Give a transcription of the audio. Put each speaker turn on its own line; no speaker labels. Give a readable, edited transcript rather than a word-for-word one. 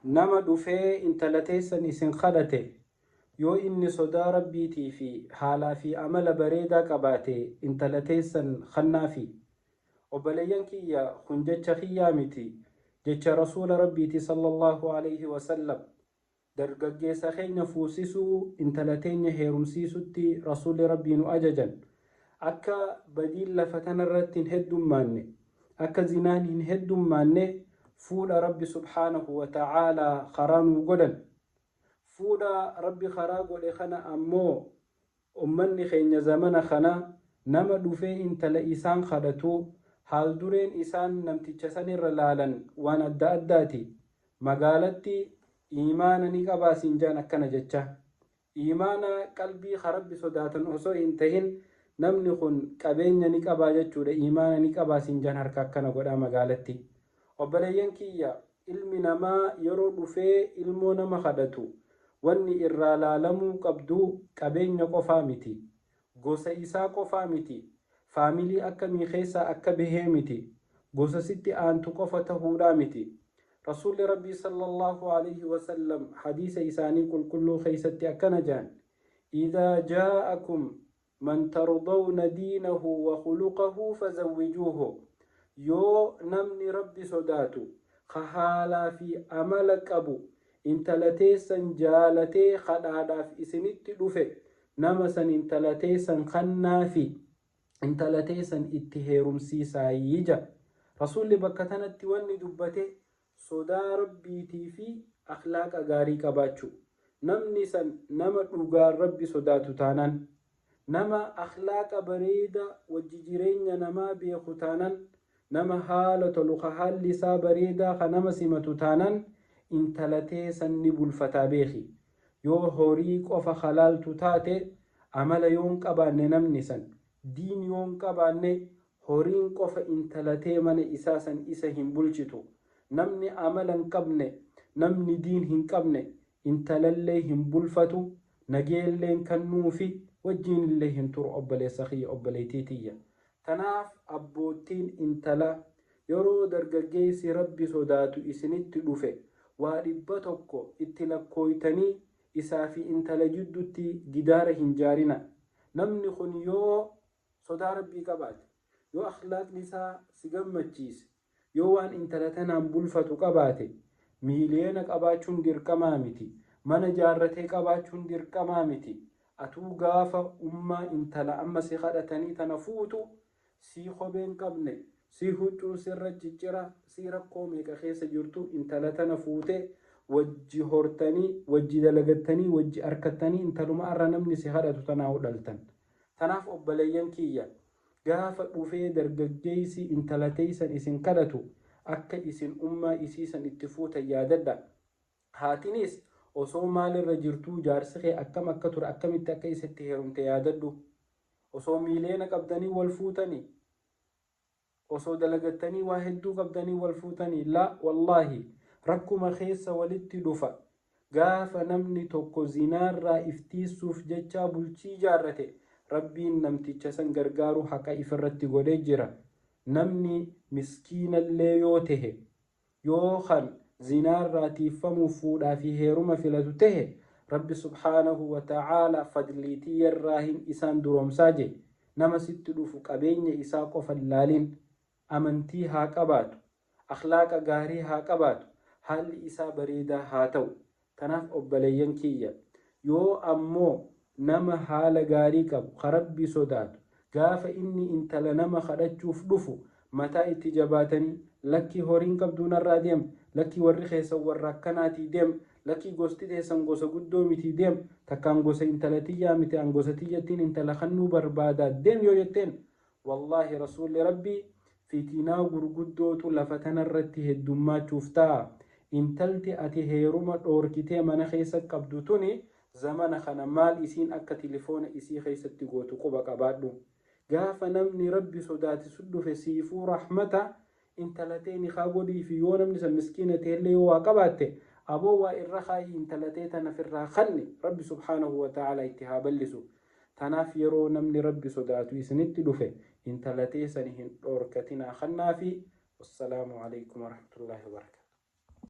Nama dhufee intala teessan isin kadhate, yoo inni sodaa Rabbiitii fi haalaa fi amala bareedaa qabaate intala teessan khannaafi. Obboleeyyan kiyya kun jecha kiyyaa miti, jecha Rasuula Rabbiiti sallallaahu aleyhi wasallam. Dargaggeessa keenya fuusisuu, intala teenya heerumsiisutti Rasuulli Rabbii nu ajajan. Akka badiin lafa tanarratti hin heddummaanne, akka zinaan hin heddummaanne fuudha Rabbi subhaanahu wa ta'aalaa karaa nuu godhan. Fuudha Rabbi karaa godhe kana ammoo Ummanni keenya zamana kana nama dhufee intala isaan kadhatu haal dureen isaan namticha sanirra laalan waan adda addaati. Magaalatti iimaana ni qabaa siin ja'an akkana jecha. Iimaana qalbii ka Rabbi sodaatan osoo hin tahin namni kun qabeenya ni qabaa jechuudha iimaana ni qabaa siin ja'an harka akkana godhaa magaalatti. Obboleeyyan kiyya Ilmi namaa yeroo dhufee ilmoo nama kadhatu wanni irraa laalamuu qabdu qabeenya qofaa miti. Gosa isaa qofaa miti. Faamilii akkamii keessaa akka bahee miti. Gosa sitti aantu qofa tahuudhaa miti. Rasuulli Rabbii sallallaahu aleyhi wasallam hadiisa isaanii qulqulluu keessatti akkana ja'an, Idhaa jaa'akum Man tardawna diinahu wa khuluqahu fazawwijuuhu Yoo namni Rabbi sodaatu, ka haalaa fi amala qabu intala teessan jaalatee kadhaadhaaf isinitti dhufe, nama san intala teessan kannaafi, intala teessan itti heerumsiisaayii ja. Rasuulli bakka tanatti wanni dubbate Sodaa Rabbiitii fi akhlaaqa gaarii qabaachuu. Namni san nama dhugaan Rabbi sodaatu taanaan, nama akhlaaqa bareeda wajji jireenya namaa beeku taanaan, nama haala tolu ka haalli isaa bareedaa ka nama simatu taanaan intala tee san ni bulfataa beeki. Yoo horii qofa ka laaltu taate amala yoo hin qabaanne namni san, diin yoo hin qabaanne Horiin qofa intala tee mana isaa san isa hin bulchitu. Namni amala hin qabne, namni diin hin qabne intalallee hin bulfatu, nageyallee hin kannuufi, wajjiinillee hin turu obboleessa kiyya obboleettii tiyya. Tanaaf abboottiin intalaa yeroo dargaggeessi Rabbi sodaatu isinitti dhufe waa 100 itti lakkooytanii isaa fi intala jiddutti gidaara hin jaarina. Namni kun yoo sodaa Rabbii qabaate, yoo akhlaaqni isaa si gammachiise, yoo waan intala tanaan bulfatu qabaate, miiliyoona qabaachuun dirqamaa miti, mana jaarratee qabaachuun dirqamaa miti, atuu gaafa ummaa intala amma si kadhatanii tana fuutu, sii kophee hin qabne, sii huccuun sirra ciccira, sii rakkoo meeqa keessa jirtu intala tana fuutee wajji hortanii, wajji dalagattanii, wajji arkattanii intaluma arra namni si kadhatu tanaa'u dhaltan. Tanaaf obboleeyyan kiyya, gaafa dhufee dargaggeeysi intala teeysan isin kadhatu, akka isin ummaa isii san itti fuutan yaadadha. Haatiniis osoo maal irra jirtuu jaarsi kee akkam akka ture akkamitti akka isa itti heerumte yaadadhu. Osoo miiliyoona qabdanii wal fuutanii? Osoo dalagattanii waa hedduu qabdanii wal fuutanii? Laa wallaahi rakkuma keessa walitti dhufa. Gaafa namni tokko zinaarraa if tiissuuf jechaa bultii jaarrate Rabbiin namticha san gargaaruu haqa ifirratti godhee jira. Namni miskiinallee yoo tehe Yoo kan zinaarraa tiiffamuuf fuudhaa fi heeruma filatu tehe, Rabbi subhaanahu wa ta'aalaa fadlii tiyyarraahin isaan duroomsaa je'e. Nama sitti dhufu qabeenya isaa qofa hin laalin. Amantii haa qabaatu. Akhlaaqa gaarii haa qabaatu. Haalli isaa bareedaa haa ta'u. Tanaaf obbaleeyyan kiyya, yoo ammoo nama haala gaarii qabu, ka Rabbi sodaatu, gaafa inni intala nama kadhachuuf dhufu mataa itti jabaatanii, lakkii horii hin qabduu narraa deem, lakkii warri keessan warra akkanaatii deem, lakkii gosti teessan gosa guddoo mitii deem, takkaan gosa intala tiyyaa miti an gosa tiyyattiin intala kannuu barbaadaa deem yoo jetteen, Wallaahi Rasuulli Rabbii fitinaa gurguddootu lafa tanarratti heddummaachuuf taa'a. Intalti ati heeruma dhoorkitee mana keessa qabdu tuni zamana kana maal isiin akka tilifoona isii keessatti gootu quba qabaadhu. Gaafa namni Rabbi sodaate si dhufe siifuu rahmata intala tee nikaa godhiifi yoo namni san miskiina tehellee yoo waa qabaatte aboo waa irra kaa'ii intala tee tana firraa kanni Rabbi subhaanahu wa ta'aalaa itti haa ballisu. Tanaaf yeroo namni Rabbi sodaatu isinitti dhufe intala teessani hin dhoorkatinaa kannaafii. Wassalaamu aleykum warahmatullaahi wabarakaatuh.